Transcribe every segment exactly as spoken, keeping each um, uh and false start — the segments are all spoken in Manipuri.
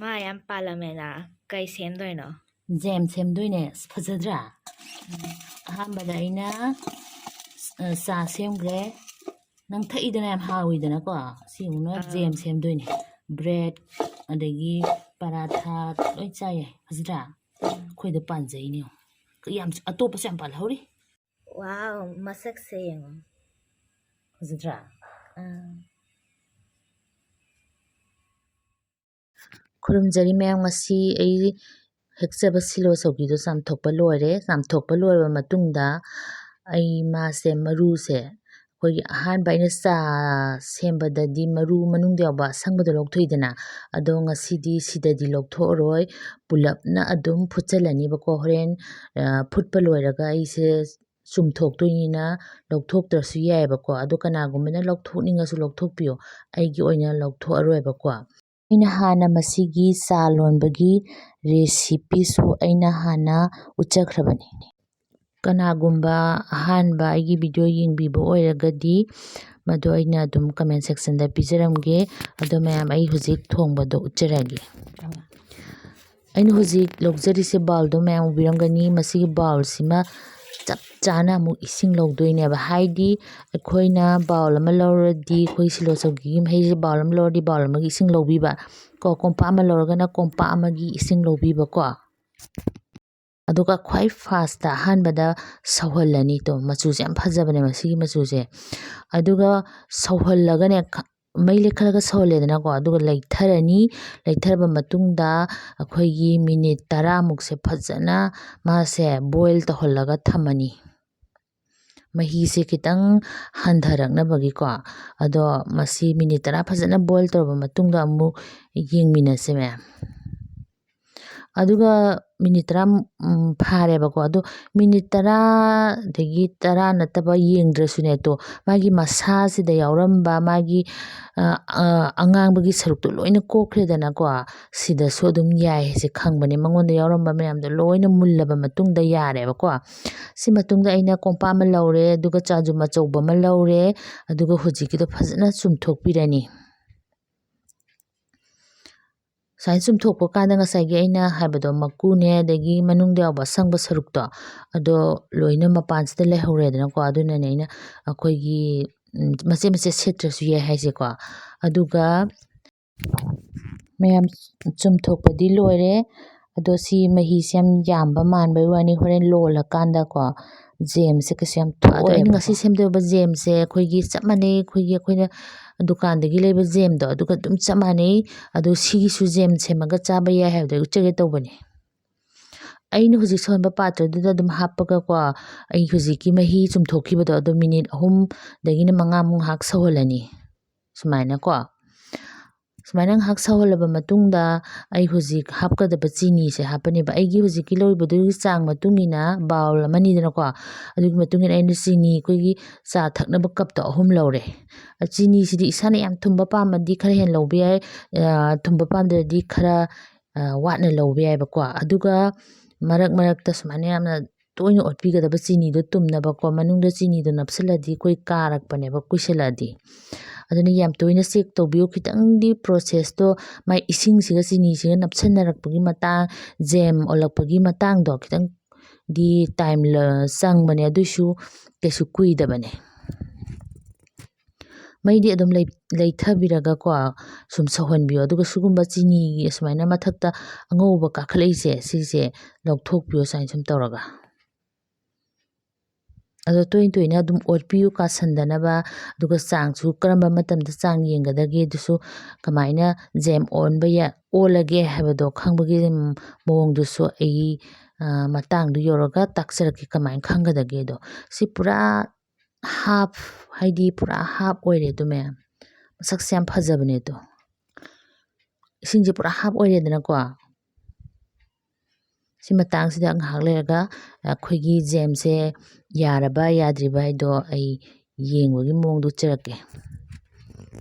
ꯃꯥ ꯌꯥꯝ ꯄꯥꯜꯂꯝꯃꯦꯅ꯫ ꯀꯩ ꯁꯦꯝꯗꯣꯏꯅꯣ? ꯖꯦꯝ ꯁꯦꯝꯗꯣꯏꯅꯦ꯫ ꯑꯁ, ꯐꯖꯗ꯭ꯔꯥ? ꯑꯍꯥꯟꯕꯗ ꯑꯩꯅ, ꯑ, ꯆꯥ ꯁꯦꯝꯈ꯭ꯔꯦ꯫ ꯅꯪ ꯊꯛꯏꯗꯅ ꯌꯥꯝ ꯍꯥꯎꯋꯤꯗꯅꯀꯣ꯫ ꯁꯤ ꯑꯃꯨꯛꯅ ꯑꯥ꯫ ꯖꯦꯝ ꯁꯦꯝꯗꯣꯏꯅꯦ꯫ ꯕ꯭ꯔꯦꯗ, ꯑꯗꯒꯤ ꯄꯔꯥꯊꯥ ꯂꯣꯏ ꯆꯥ ꯌꯥꯏ꯫ ꯐꯖꯗ꯭ꯔꯥ? ꯑꯩꯈꯣꯏꯗ ꯄꯥꯟꯖꯩꯅꯦ꯫ ꯌꯥꯝ, ꯑꯇꯣꯞꯄꯁꯨ ꯌꯥꯝ ꯄꯥꯜꯍꯧꯔꯤ꯫ ꯋꯥꯎ, ꯃꯁꯛꯁꯦ ꯌꯦꯡꯉꯣ꯫ ꯐꯖꯗ꯭ꯔꯥ? ꯑꯥ꯫ ꯈꯨꯔꯨꯝꯖꯔꯤ ꯃꯌꯥꯝ, ꯉꯁꯤ ꯑꯩ ꯍꯦꯛꯆꯕ ꯁꯤꯂꯣ ꯆꯧꯀꯤꯗꯣ ꯆꯥꯝꯊꯣꯛꯄ ꯂꯣꯏꯔꯦ꯫ ꯆꯥꯝꯊꯣꯛꯄ ꯂꯣꯏꯔꯕ ꯃꯇꯨꯡꯗ ꯑꯩ ꯃꯥꯁꯦ, ꯃꯔꯨꯁꯦ, ꯑꯩꯈꯣꯏꯒꯤ ꯑꯍꯥꯟꯕ ꯑꯩꯅ ꯆꯥ ꯁꯦꯝꯕꯗꯗꯤ ꯃꯔꯨ ꯃꯅꯨꯡꯗ ꯌꯥꯎꯕ ꯑꯁꯪꯕꯗꯣ ꯂꯧꯊꯣꯛꯏꯗꯅ, ꯑꯗꯣ ꯉꯁꯤꯗꯤ ꯁꯤꯗꯗꯤ ꯂꯧꯊꯣꯛꯑꯔꯣꯏ, ꯄꯨꯂꯞꯅ ꯑꯗꯨꯝ ꯐꯨꯠꯆꯜꯂꯅꯤꯕꯀꯣ꯫ ꯍꯣꯔꯦꯟ, ꯑ, ꯐꯨꯠꯄ ꯂꯣꯏꯔꯒ ꯑꯩꯁꯦ ꯆꯨꯝꯊꯣꯛꯇꯣꯏꯅꯤꯅ ꯂꯧꯊꯣꯛꯇ꯭ꯔꯁꯨ ꯌꯥꯏꯑꯕꯀꯣ꯫ ꯑꯗꯣ ꯀꯅꯥꯒꯨꯝꯕꯅ ꯂꯧꯊꯣꯛꯅꯤꯡꯉꯁꯨ ꯂꯧꯊꯣꯛꯄꯤꯌꯣ, ꯑꯩꯒꯤ ꯑꯣꯏꯅ ꯂꯧꯊꯣꯛꯑꯔꯣꯏꯕꯀꯣ꯫ ꯑꯩꯅ ꯍꯥꯟꯅ ꯃꯁꯤꯒꯤ ꯆꯥ ꯂꯣꯟꯕꯒꯤ ꯔꯦꯁꯤꯄꯤꯁꯨ ꯑꯩꯅ ꯍꯥꯟꯅ ꯎꯠꯆꯈ꯭ꯔꯕꯅꯤ꯫ ꯀꯅꯥꯒꯨꯝꯕ ꯑꯍꯥꯟꯕ ꯑꯩꯒꯤ ꯚꯤꯗꯤꯑꯣ ꯌꯦꯡꯕꯤꯕ ꯑꯣꯏꯔꯒꯗꯤ, ꯃꯗꯨ ꯑꯩꯅ ꯑꯗꯨꯝ ꯀꯃꯦꯟ ꯁꯦꯛꯁꯟꯗ ꯄꯤꯖꯔꯝꯒꯦ꯫ ꯑꯗꯣ ꯃꯌꯥꯝ, ꯑꯩ ꯍꯧꯖꯤꯛ ꯊꯣꯡꯕꯗꯣ ꯎꯠꯆꯔꯒꯦ꯫ ꯑꯩꯅ ꯍꯧꯖꯤꯛ ꯂꯧꯖꯔꯤꯁꯦ, ꯕꯥꯎꯜꯗꯣ ꯃꯌꯥꯝ ꯎꯕꯤꯔꯝꯒꯅꯤ꯫ ꯃꯁꯤꯒꯤ ꯕꯥꯎꯜꯁꯤꯃ ꯆꯞ ꯆꯥꯅ ꯑꯃꯨꯛ ꯏꯁꯤꯡ ꯂꯧꯗꯣꯏꯅꯦꯕ꯫ ꯍꯥꯏꯗꯤ, ꯑꯩꯈꯣꯏꯅ ꯕꯥꯎꯜ ꯑꯃ ꯂꯧꯔꯗꯤ, ꯑꯩꯈꯣꯏ ꯁꯤꯂꯣ ꯆꯧꯀꯤꯒꯤ ꯃꯍꯤꯁꯦ, ꯕꯥꯎꯜ ꯑꯃ ꯂꯧꯔꯗꯤ ꯕꯥꯎꯜ ꯑꯃꯒꯤ ꯏꯁꯤꯡ ꯂꯧꯕꯤꯕ ꯀꯣ, ꯀꯣꯝꯄꯥꯛ ꯑꯃ ꯂꯧꯔꯒꯅ ꯀꯣꯝꯄꯥꯛ ꯑꯃꯒꯤ ꯏꯁꯤꯡ ꯂꯧꯕꯤꯕꯀꯣ꯫ ꯑꯗꯨꯒ ꯈ꯭ꯋꯥꯏ ꯐꯥꯔꯁꯇ ꯑꯍꯥꯟꯕꯗ ꯁꯧꯍꯜꯂꯅꯤ꯫ ꯇꯣ, ꯃꯆꯨꯁꯦ ꯌꯥꯝ ꯐꯖꯕꯅꯦ ꯃꯁꯤꯒꯤ ꯃꯆꯨꯁꯦ꯫ ꯑꯗꯨꯒ ꯁꯧꯍꯜꯂꯒꯅꯦ, ꯈ-, ꯃꯩ ꯂꯩꯈꯠꯂꯒ ꯁꯧꯍꯜꯂꯦꯗꯅꯀꯣ, ꯑꯗꯨꯒ ꯂꯩꯊꯔꯅꯤ꯫ ꯂꯩꯊꯔꯕ ꯃꯇꯨꯡꯗ ꯑꯩꯈꯣꯏꯒꯤ ꯃꯤꯅꯤꯠ ꯇꯔꯥꯃꯨꯛꯁꯦ ꯐꯖꯅ ꯃꯥꯁꯦ ꯕꯣꯏꯜ ꯇꯧꯍꯜꯂꯒ ꯊꯝꯃꯅꯤ, ꯃꯍꯤꯁꯦ ꯈꯤꯇꯪ ꯍꯟꯊꯔꯛꯅꯕꯒꯤꯀꯣ꯫ ꯑꯗꯣ ꯃꯁꯤ ꯃꯤꯅꯤꯠ ꯇꯔꯥ ꯐꯖꯅ ꯕꯣꯏꯜ ꯇꯧꯔꯕ ꯃꯇꯨꯡꯗ ꯑꯃꯨꯛ ꯌꯦꯡꯃꯤꯟꯅꯁꯦ ꯃꯌꯥꯝ꯫ ꯑꯗꯨꯒ ꯃꯤꯅꯤꯠ ꯇꯔꯥ, ꯎꯝ, ꯐꯥꯔꯦꯕꯀꯣ꯫ ꯑꯗꯣ ꯃꯤꯅꯤꯠ ꯇꯔꯥ, ꯑꯗꯒꯤ ꯇꯔꯥ ꯅꯠꯇꯕ ꯌꯦꯡꯗ꯭ꯔꯁꯨꯅꯦ, ꯇꯣ, ꯃꯥꯒꯤ ꯃꯁꯥꯁꯤꯗ ꯌꯥꯎꯔꯝꯕ ꯃꯥꯒꯤ, ꯑ, ꯑ, ꯑꯉꯥꯡꯕꯒꯤ ꯁꯔꯨꯛꯇꯣ ꯂꯣꯏꯅ ꯀꯣꯛꯈ꯭ꯔꯦꯗꯅꯀꯣ꯫ ꯁꯤꯗꯁꯨ ꯑꯗꯨꯝ ꯌꯥꯏ ꯍꯥꯏꯁꯦ ꯈꯪꯕꯅꯦ꯫ ꯃꯉꯣꯟꯗ ꯌꯥꯎꯔꯝꯕ ꯃꯌꯥꯝꯗꯣ ꯂꯣꯏꯅ ꯃꯨꯜꯂꯕ ꯃꯇꯨꯡꯗ ꯌꯥꯔꯦꯕꯀꯣ꯫ ꯁꯤ ꯃꯇꯨꯡꯗ ꯑꯩꯅ ꯀꯣꯝꯄꯥꯛ ꯑꯃ ꯂꯧꯔꯦ, ꯑꯗꯨꯒ ꯆꯥꯖꯨꯝ ꯑꯆꯧꯕ ꯑꯃ ꯂꯧꯔꯦ, ꯑꯗꯨꯒ ꯍꯧꯖꯤꯛꯀꯤꯗꯣ ꯐꯖꯅ ꯆꯨꯝꯊꯣꯛꯄꯤꯔꯅꯤ꯫ ꯁꯨꯃꯥꯏꯅ ꯆꯨꯝꯊꯣꯛꯄ ꯀꯥꯟꯗ ꯉꯁꯥꯏꯒꯤ ꯑꯩꯅ ꯍꯥꯏꯕꯗꯣ, ꯃꯀꯨꯅꯦ, ꯑꯗꯒꯤ ꯃꯅꯨꯡꯗ ꯌꯥꯎꯕ ꯑꯁꯪꯕ ꯁꯔꯨꯛꯇꯣ, ꯑꯗꯣ ꯂꯣꯏꯅ ꯃꯄꯥꯟꯁꯤꯗ ꯂꯩꯍꯧꯔꯦꯗꯅꯀꯣ꯫ ꯑꯗꯨꯅꯅꯦ ꯑꯩꯅ ꯑꯩꯈꯣꯏꯒꯤ, ꯎꯝ, ꯃꯆꯦꯠ ꯃꯆꯦꯠ ꯁꯦꯠꯇ꯭ꯔꯁꯨ ꯌꯥꯏ ꯍꯥꯏꯁꯦꯀꯣ꯫ ꯑꯗꯨꯒ ꯃꯌꯥꯝ, ꯆꯨꯝꯊꯣꯛꯄꯗꯤ ꯂꯣꯏꯔꯦ꯫ ꯑꯗꯣ ꯁꯤ ꯃꯍꯤꯁꯦ ꯌꯥꯝ ꯌꯥꯝꯕ ꯃꯥꯟꯕꯩ ꯋꯥꯅꯤ, ꯍꯣꯔꯦꯟ ꯂꯣꯜꯂꯀꯥꯟꯗꯀꯣ, ꯖꯦꯝꯁꯦ ꯀꯩꯁꯨ ꯌꯥꯝ ꯊꯣꯛꯑꯣꯏꯕꯀꯣ꯫ ꯑꯗꯣ ꯑꯩꯅ ꯉꯁꯤ ꯁꯦꯝꯗꯣꯏꯕ ꯖꯦꯝꯁꯦ ꯑꯩꯈꯣꯏꯒꯤ ꯆꯞ ꯃꯥꯟꯅꯩ, ꯑꯩꯈꯣꯏꯒꯤ, ꯑꯩꯈꯣꯏꯅ ꯗꯨꯀꯥꯟꯗꯒꯤ ꯂꯩꯕ ꯖꯦꯝꯗꯣ, ꯑꯗꯨꯒ ꯑꯗꯨꯝ ꯆꯞ ꯃꯥꯟꯅꯩ꯫ ꯑꯗꯣ ꯁꯤꯒꯤꯁꯨ ꯖꯦꯝ ꯁꯦꯝꯃꯒ ꯆꯥꯕ ꯌꯥꯏ ꯍꯥꯏꯕꯗꯣ ꯑꯩ ꯎꯠꯆꯒꯦ ꯇꯧꯕꯅꯦ꯫ ꯑꯩꯅ ꯍꯧꯖꯤꯛ ꯁꯧꯍꯟꯕ ꯄꯥꯇ꯭ꯔꯗꯨꯗ ꯑꯗꯨꯝ ꯍꯥꯞꯄꯒꯀꯣ, ꯑꯩ ꯍꯧꯖꯤꯛꯀꯤ ꯃꯍꯤ ꯆꯨꯝꯊꯣꯛꯈꯤꯕꯗꯣ ꯑꯗꯣ ꯃꯤꯅꯤꯠ ꯑꯍꯨꯝꯗꯒꯤꯅ ꯃꯉꯥꯃꯨꯛ ꯉꯥꯏꯍꯥꯛ ꯁꯧꯍꯜꯂꯅꯤ꯫ ꯁꯨꯃꯥꯏꯅꯀꯣ꯫ ꯁꯨꯃꯥꯏꯅ ꯉꯥꯏꯍꯥꯛ ꯁꯧꯍꯜꯂꯕ ꯃꯇꯨꯡꯗ ꯑꯩ ꯍꯧꯖꯤꯛ ꯍꯥꯞꯀꯗꯕ ꯆꯤꯅꯤꯁꯦ ꯍꯥꯞꯄꯅꯦꯕ꯫ ꯑꯩꯒꯤ ꯍꯧꯖꯤꯛꯀꯤ ꯂꯧꯔꯤꯕꯗꯨꯒꯤ ꯆꯥꯡ ꯃꯇꯨꯡ ꯏꯟꯅ, ꯕꯥꯎꯜ ꯑꯃꯅꯤꯗꯅꯀꯣ, ꯑꯗꯨꯒꯤ ꯃꯇꯨꯡ ꯏꯟꯅ ꯑꯩꯅ ꯆꯤꯅꯤ, ꯑꯩꯈꯣꯏꯒꯤ ꯆꯥ ꯊꯛꯅꯕ ꯀꯞꯇꯣ, ꯑꯍꯨꯝ ꯂꯧꯔꯦ꯫ ꯑ, ꯆꯤꯅꯤꯁꯤꯗꯤ ꯏꯁꯥꯅ ꯌꯥꯝ ꯊꯨꯝꯕ ꯄꯥꯝꯃꯗꯤ ꯈꯔ ꯍꯦꯟꯅ ꯂꯧꯕ ꯌꯥꯏ, ꯑ, ꯊꯨꯝꯕ ꯄꯥꯝꯗ꯭ꯔꯗꯤ ꯈꯔ, ꯑ, ꯋꯥꯠꯅ ꯂꯧꯕ ꯌꯥꯏꯕꯀꯣ꯫ ꯑꯗꯨꯒ ꯃꯔꯛ ꯃꯔꯛꯇ ꯁꯨꯃꯥꯏꯅ ꯌꯥꯝꯅ ꯇꯣꯏꯅ ꯑꯣꯠꯄꯤꯒꯗꯕ, ꯆꯤꯅꯤꯗꯣ ꯇꯨꯝꯅꯕꯀꯣ꯫ ꯃꯅꯨꯡꯗ ꯆꯤꯅꯤꯗꯣ ꯅꯞꯁꯤꯜꯂꯗꯤ ꯑꯩꯈꯣꯏ ꯀꯥꯔꯛꯄꯅꯦꯕ ꯀꯨꯏꯁꯜꯂꯛꯑꯗꯤ꯫ ꯑꯗꯨꯅ ꯌꯥꯝ ꯇꯣꯏꯅ ꯆꯦꯛ ꯇꯧꯕꯤꯌꯨ꯫ ꯈꯤꯇꯪꯗꯤ ꯄ꯭ꯔꯣꯁꯦꯁꯇꯣ, ꯃꯥꯏ ꯏꯁꯤꯡꯁꯤꯒ ꯆꯤꯅꯤꯁꯤꯒ ꯅꯞꯁꯤꯟꯅꯔꯛꯄꯒꯤ ꯃꯇꯥꯡ, ꯖꯦꯝ ꯑꯣꯜꯂꯛꯄꯒꯤ ꯃꯇꯥꯡꯗꯣ ꯈꯤꯇꯪꯗꯤ ꯇꯥꯏꯝ ꯂ-, ꯆꯪꯕꯅꯦ, ꯑꯗꯨꯏꯁꯨ ꯀꯩꯁꯨ ꯀꯨꯏꯗꯕꯅꯦ꯫ ꯃꯩꯗꯤ ꯑꯗꯨꯝ ꯂꯩ-, ꯂꯩꯊꯕꯤꯔꯒꯀꯣ, ꯁꯨꯝ ꯁꯧꯍꯟꯕꯤꯌꯣ꯫ ꯑꯗꯨꯒ ꯁꯤꯒꯨꯝꯕ ꯆꯤꯅꯤꯒꯤ ꯑꯁꯨꯃꯥꯏꯅ ꯃꯊꯛꯇ ꯑꯉꯧꯕ ꯀꯥꯈꯠꯂꯛꯏꯁꯦ, ꯁꯤꯁꯦ ꯂꯧꯊꯣꯛꯄꯤꯌꯣ, ꯁꯨꯃꯥꯏꯅ ꯁꯨꯝ ꯇꯧꯔꯒ꯫ ꯑꯗꯣ ꯇꯣꯏꯅ ꯇꯣꯏꯅ ꯑꯗꯨꯝ ꯑꯣꯠꯄꯤꯌꯨ ꯀꯥꯁꯟꯗꯅꯕ, ꯑꯗꯨꯒ ꯆꯥꯡꯁꯨ ꯀꯔꯝꯕ ꯃꯇꯝꯗ ꯆꯥꯡ ꯌꯦꯡꯒꯗꯒꯦ, ꯑꯗꯨꯁꯨ ꯀꯃꯥꯏꯅ ꯖꯦꯝ ꯑꯣꯟꯕ ꯌꯥ-, ꯑꯣꯜꯂꯒꯦ ꯍꯥꯏꯕꯗꯣ ꯈꯪꯕꯒꯤ ꯃꯑꯣꯡꯗꯨꯁꯨ ꯑꯩ, ꯑ, ꯃꯇꯥꯡꯗꯨ ꯌꯧꯔꯒ ꯇꯥꯛꯆꯔꯛꯀꯦ ꯀꯃꯥꯏꯅ ꯈꯪꯒꯗꯒꯦꯗꯣ꯫ ꯁꯤ ꯄꯨꯔꯥ ꯍꯥꯞ, ꯍꯥꯏꯗꯤ ꯄꯨꯔꯥ ꯍꯥꯞ ꯑꯣꯏꯔꯦ ꯑꯗꯨ ꯃꯌꯥꯝ꯫ ꯃꯁꯛꯁꯦ ꯌꯥꯝ ꯐꯖꯕꯅꯦ ꯑꯗꯣ꯫ ꯏꯁꯤꯡꯁꯦ ꯄꯨꯔꯥ ꯍꯥꯞ ꯑꯣꯏꯔꯦꯗꯅꯀꯣ꯫ ꯁꯤ ꯃꯇꯥꯡꯁꯤꯗ ꯉꯥꯏꯍꯥꯛ ꯂꯩꯔꯒ ꯑꯩꯈꯣꯏꯒꯤ ꯖꯦꯝꯁꯦ ꯌꯥꯔꯕ ꯌꯥꯗ꯭ꯔꯤꯕ ꯍꯥꯏꯗꯣ ꯑꯩ ꯌꯦꯡꯕꯒꯤ ꯃꯑꯣꯡꯗ ꯎꯠꯆꯔꯛꯀꯦ꯫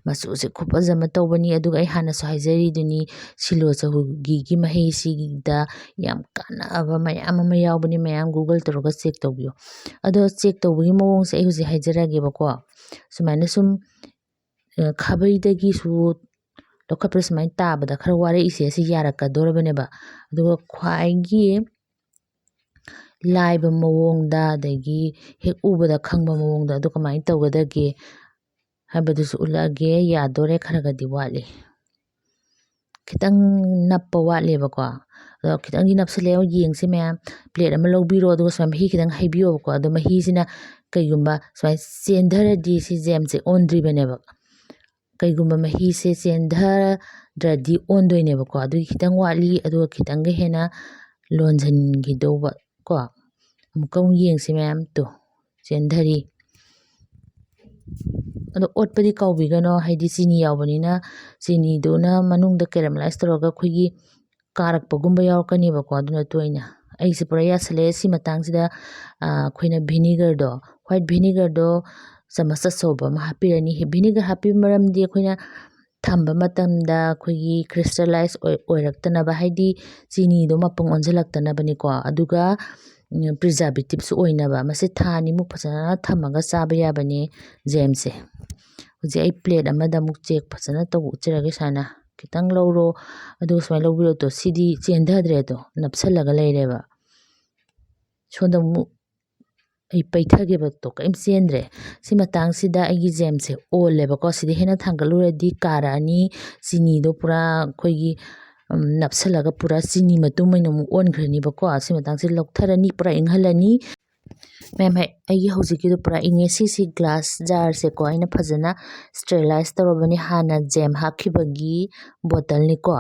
ꯃꯆꯨꯁꯦ ꯈꯨꯐꯖ ꯑꯃ ꯇꯧꯕꯅꯤ꯫ ꯑꯗꯨꯒ ꯑꯩ ꯍꯥꯟꯅꯁꯨ ꯍꯥꯏꯖꯔꯤꯗꯨꯅꯤ, ꯁꯤꯂꯣ ꯆꯍꯨꯒꯤꯒꯤ ꯃꯍꯩꯁꯤꯗ ꯌꯥꯝ ꯀꯥꯟꯅꯕ ꯃꯌꯥꯝ ꯑꯃ ꯌꯥꯎꯕꯅꯤ꯫ ꯃꯌꯥꯝ Google ꯇꯧꯔꯒ ꯆꯦꯛ ꯇꯧꯕꯤꯌꯨ꯫ ꯑꯗꯣ ꯆꯦꯛ ꯇꯧꯕꯒꯤ ꯃꯑꯣꯡꯁꯦ ꯑꯩ ꯍꯧꯖꯤꯛ ꯍꯥꯏꯖꯔꯛꯑꯒꯦꯕꯀꯣ꯫ ꯁꯨꯃꯥꯏꯅ ꯁꯨꯝ, ꯑ, ꯈꯥꯕꯩꯗꯒꯤꯁꯨ ꯂꯧꯈꯠꯄꯗ ꯁꯨꯃꯥꯏꯅ ꯇꯥꯕꯗ ꯈꯔ ꯋꯥꯔꯛꯏꯁꯦ, ꯑꯁꯤ ꯌꯥꯔꯛꯀꯗꯣꯔꯕꯅꯦꯕ꯫ ꯑꯗꯨꯒ ꯈ꯭ꯋꯥꯏꯒꯤ ꯂꯥꯏꯕ ꯃꯑꯣꯡꯗ, ꯑꯗꯒꯤ ꯍꯦꯛ ꯎꯕꯗ ꯈꯪꯕ ꯃꯑꯣꯡꯗ ꯑꯗꯨ ꯀꯃꯥꯏꯅ ꯇꯧꯒꯗꯒꯦ ꯍꯥꯏꯕꯗꯨꯁꯨ ꯎꯠꯂꯛꯑꯒꯦ꯫ ꯌꯥꯗꯣꯔꯦ, ꯈꯔꯒꯗꯤ ꯋꯥꯠꯂꯤ, ꯈꯤꯇꯪ ꯅꯞꯄ ꯋꯥꯠꯂꯦꯕꯀꯣ꯫ ꯑꯗꯣ ꯈꯤꯇꯪꯗꯤ ꯅꯞꯁꯤꯜꯂꯦ, ꯌꯦꯡꯁꯤ ꯃꯌꯥꯝ꯫ ꯄ꯭ꯂꯦꯠ ꯑꯃ ꯂꯧꯕꯤꯔꯣ, ꯑꯗꯨꯒ ꯁꯨꯃꯥꯏꯅ ꯃꯍꯤ ꯈꯤꯇꯪ ꯍꯩꯕꯤꯌꯣꯕꯀꯣ꯫ ꯑꯗꯣ ꯃꯍꯤꯁꯤꯅ ꯀꯩꯒꯨꯝꯕ ꯁꯨꯃꯥꯏꯅ ꯆꯦꯟꯊꯔꯗꯤ ꯁꯤ ꯖꯦꯝꯁꯦ ꯑꯣꯟꯗ꯭ꯔꯤꯕꯅꯦꯕ꯫ ꯀꯩꯒꯨꯝꯕ ꯃꯍꯤꯁꯦ ꯆꯦꯟꯊꯗ꯭ꯔꯗꯤ ꯑꯣꯟꯗꯣꯏꯅꯦꯕꯀꯣ꯫ ꯑꯗꯨꯒꯤ ꯈꯤꯇꯪ ꯋꯥꯠꯂꯤ, ꯑꯗꯨꯒ ꯈꯤꯇꯪꯒ ꯍꯦꯟꯅ ꯂꯣꯟꯁꯤꯟꯈꯤꯗꯧꯕ ꯀꯣ꯫ ꯑꯃꯨꯛꯀ ꯑꯃꯨꯛ ꯌꯦꯡꯁꯤ ꯃꯌꯥꯝ꯫ ꯇꯨ, ꯆꯦꯟꯊꯔꯤ꯫ ꯑꯗꯣ ꯑꯣꯠꯄꯗꯤ ꯀꯥꯎꯕꯤꯒꯅꯣ, ꯍꯥꯏꯗꯤ ꯆꯤꯅꯤ ꯌꯥꯎꯕꯅꯤꯅ, ꯆꯤꯅꯤꯗꯨꯅ ꯃꯅꯨꯡꯗ caramelize ꯇꯧꯔꯒ ꯑꯩꯈꯣꯏꯒꯤ ꯀꯥꯔꯛꯄꯒꯨꯝꯕ ꯌꯥꯎꯔꯛꯀꯅꯦꯕꯀꯣ꯫ ꯑꯗꯨꯅ ꯇꯣꯏꯅ, ꯑꯩꯁꯦ ꯄꯨꯔꯥ ꯌꯥꯁꯜꯂꯛꯑꯦ꯫ ꯁꯤ ꯃꯇꯥꯡꯁꯤꯗ, ꯑ, ꯑꯩꯈꯣꯏꯅ vinegar ꯗꯣ, white vinegar ꯗꯣ ꯆꯥꯃꯁ ꯑꯆꯧꯕ ꯑꯃ ꯍꯥꯞꯄꯤꯔꯅꯤ꯫ Vinegar ꯍꯥꯞꯄꯤꯕ ꯃꯔꯝꯗꯤ ꯑꯩꯈꯣꯏꯅ ꯊꯝꯕ ꯃꯇꯝꯗ ꯑꯩꯈꯣꯏꯒꯤ crystallize ꯑꯣꯏ-, ꯑꯣꯏꯔꯛꯇꯅꯕ, ꯍꯥꯏꯗꯤ ꯆꯤꯅꯤꯗꯣ ꯃꯄꯨꯡ ꯑꯣꯟꯁꯤꯜꯂꯛꯇꯅꯕꯅꯤꯀꯣ꯫ ꯑꯗꯨꯒ, ꯎꯝ, preservative ꯁꯨ ꯑꯣꯏꯅꯕ꯫ ꯃꯁꯤ ꯊꯥ ꯑꯅꯤꯃꯨꯛ ꯐꯖꯅ ꯊꯝꯃꯒ ꯆꯥꯕ ꯌꯥꯕꯅꯦ ꯖꯦꯝꯁꯦ꯫ ꯍꯧꯖꯤꯛ ꯑꯩ ꯄ꯭ꯂꯦꯠ ꯑꯃꯗ ꯑꯃꯨꯛ ꯆꯦꯛ ꯐꯖꯅ ꯇꯧꯕ ꯎꯠꯆꯔꯒꯦ꯫ ꯁꯨꯃꯥꯏꯅ ꯈꯤꯇꯪ ꯂꯧꯔꯣ, ꯑꯗꯨꯒ ꯁꯨꯃꯥꯏꯅ ꯂꯧꯕꯤꯔꯣ꯫ ꯇꯣ, ꯁꯤꯗꯤ ꯆꯦꯟꯊꯗ꯭ꯔꯦ, ꯇꯣ, ꯅꯞꯁꯜꯂꯒ ꯂꯩꯔꯦꯕ꯫ ꯁꯣꯝꯗ ꯑꯃꯨꯛ ꯑꯩ ꯄꯩꯊꯒꯦꯕ, ꯇꯣ, ꯀꯔꯤꯝ ꯆꯦꯟꯗ꯭ꯔꯦ꯫ ꯁꯤ ꯃꯇꯥꯡꯁꯤꯗ ꯑꯩꯒꯤ ꯖꯦꯝꯁꯦ ꯑꯣꯜꯂꯦꯕꯀꯣ꯫ ꯁꯤꯗ ꯍꯦꯟꯅ ꯊꯥꯡꯒꯠꯂꯨꯔꯗꯤ ꯀꯥꯔꯛꯑꯅꯤ, ꯆꯤꯅꯤꯗꯣ ꯄꯨꯔꯥ ꯑꯩꯈꯣꯏꯒꯤ, ꯎꯝ, ꯅꯞꯁꯜꯂꯒ ꯄꯨꯔꯥ ꯆꯤꯅꯤ ꯃꯇꯨꯝ ꯑꯣꯏꯅ ꯑꯃꯨꯛ ꯑꯣꯟꯈ꯭ꯔꯅꯤꯕꯀꯣ꯫ ꯁꯤ ꯃꯇꯥꯡꯁꯤꯗ ꯂꯧꯊꯔꯅꯤ, ꯄꯨꯔꯥ ꯏꯪꯍꯜꯂꯅꯤ꯫ ꯃꯌꯥꯝ, ꯍꯦꯛ ꯑꯩꯒꯤ ꯍꯧꯖꯤꯛꯀꯤꯗꯣ ꯄꯨꯔꯥ ꯏꯪꯉꯦ꯫ ꯁꯤꯁꯤ glass jar ꯁꯦꯀꯣ, ꯑꯩꯅ ꯐꯖꯅ sterilize ꯇꯧꯔꯕꯅꯤ, ꯍꯥꯟꯅ ꯖꯦꯝ ꯍꯥꯞꯈꯤꯕꯒꯤ ꯕꯣꯇꯜꯅꯤꯀꯣ꯫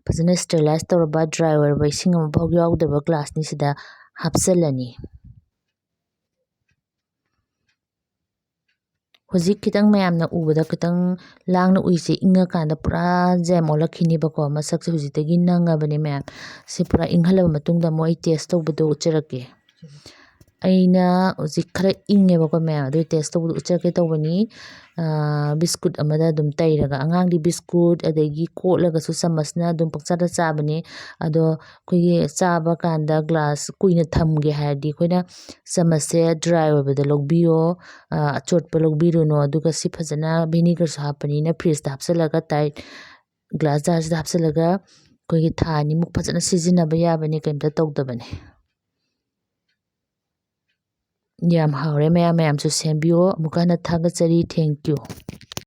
ꯐꯖꯅ sterilize ꯇꯧꯔꯕ, dry ꯑꯣꯏꯔꯕ, ꯏꯁꯤꯡ ꯑꯃꯐꯥꯎ ꯌꯥꯎꯗꯕ glass ꯅꯤ꯫ ꯁꯤꯗ ꯍꯥꯞꯆꯤꯜꯂꯅꯤ꯫ ꯍꯧꯖꯤꯛ ꯈꯤꯇꯪ ꯃꯌꯥꯝꯅ ꯎꯕꯗ ꯈꯤꯇꯪ ꯂꯥꯡꯅ ꯎꯏꯁꯦ, ꯏꯪꯉꯀꯥꯟꯗ ꯄꯨꯔꯥ ꯖꯦꯝ ꯑꯣꯜꯂꯛꯈꯤꯅꯦꯕꯀꯣ꯫ ꯃꯁꯛꯁꯦ ꯍꯧꯖꯤꯛꯇꯒꯤ ꯅꯪꯉꯕꯅꯦ ꯃꯌꯥꯝ꯫ ꯁꯤ ꯄꯨꯔꯥ ꯏꯪꯍꯜꯂꯕ ꯃꯇꯨꯡꯗ ꯑꯃꯨꯛ ꯑꯩ taste ꯇꯧꯕꯗꯣ ꯎꯠꯆꯔꯛꯀꯦ꯫ ꯑꯩꯅ ꯍꯧꯖꯤꯛ ꯈꯔ ꯏꯪꯉꯦꯕꯀꯣ ꯃꯌꯥꯝ, ꯑꯗꯨ taste ꯇꯧꯕꯗꯣ ꯎꯠꯆꯔꯛꯀꯦ ꯇꯧꯕꯅꯤ꯫ ꯑꯥ, ꯕꯤꯁꯀꯨꯠ ꯑꯃꯗ ꯑꯗꯨꯝ ꯇꯩꯔꯒ, ꯑꯉꯥꯡꯗꯤ ꯕꯤꯁꯀꯨꯠ ꯑꯗꯒꯤ ꯀꯣꯠꯂꯒꯁꯨ ꯆꯥꯃꯁꯅ ꯑꯗꯨꯝ ꯄꯪꯆꯥꯗ ꯆꯥꯕꯅꯦ꯫ ꯑꯗꯣ ꯑꯩꯈꯣꯏꯒꯤ ꯆꯥꯕ ꯀꯥꯟꯗ glass ꯀꯨꯏꯅ ꯊꯝꯒꯦ ꯍꯥꯏꯔꯗꯤ ꯑꯩꯈꯣꯏꯅ ꯆꯥꯃꯁꯁꯦ dry ꯑꯣꯏꯕꯗ ꯂꯧꯕꯤꯌꯣ, ꯑꯥ, ꯑꯆꯣꯠꯄ ꯂꯧꯕꯤꯔꯨꯅꯨ꯫ ꯑꯗꯨꯒ ꯁꯤ ꯐꯖꯅ vinegar ꯁꯨ ꯍꯥꯞꯄꯅꯤꯅ fridge ꯇ ꯍꯥꯞꯆꯤꯜꯂꯒ tight ꯒ꯭ꯂꯥꯁ ꯖꯥꯔꯁꯤꯗ ꯍꯥꯞꯆꯤꯜꯂꯒ ꯑꯩꯈꯣꯏꯒꯤ ꯊꯥ ꯑꯅꯤꯃꯨꯛ ꯐꯖꯅ ꯁꯤꯖꯤꯟꯅꯕ ꯌꯥꯕꯅꯤ, ꯀꯩꯝꯇ ꯇꯧꯗꯕꯅꯤ꯫ ꯌꯥꯝ ꯍꯥꯎꯔꯦ ꯃꯌꯥꯝ, ꯃꯌꯥꯝꯁꯨ ꯁꯦꯝꯕꯤꯌꯣ꯫ ꯑꯃꯨꯛꯀ ꯍꯟꯅ ꯊꯥꯒꯠꯆꯔꯤ꯫ Thank you꯫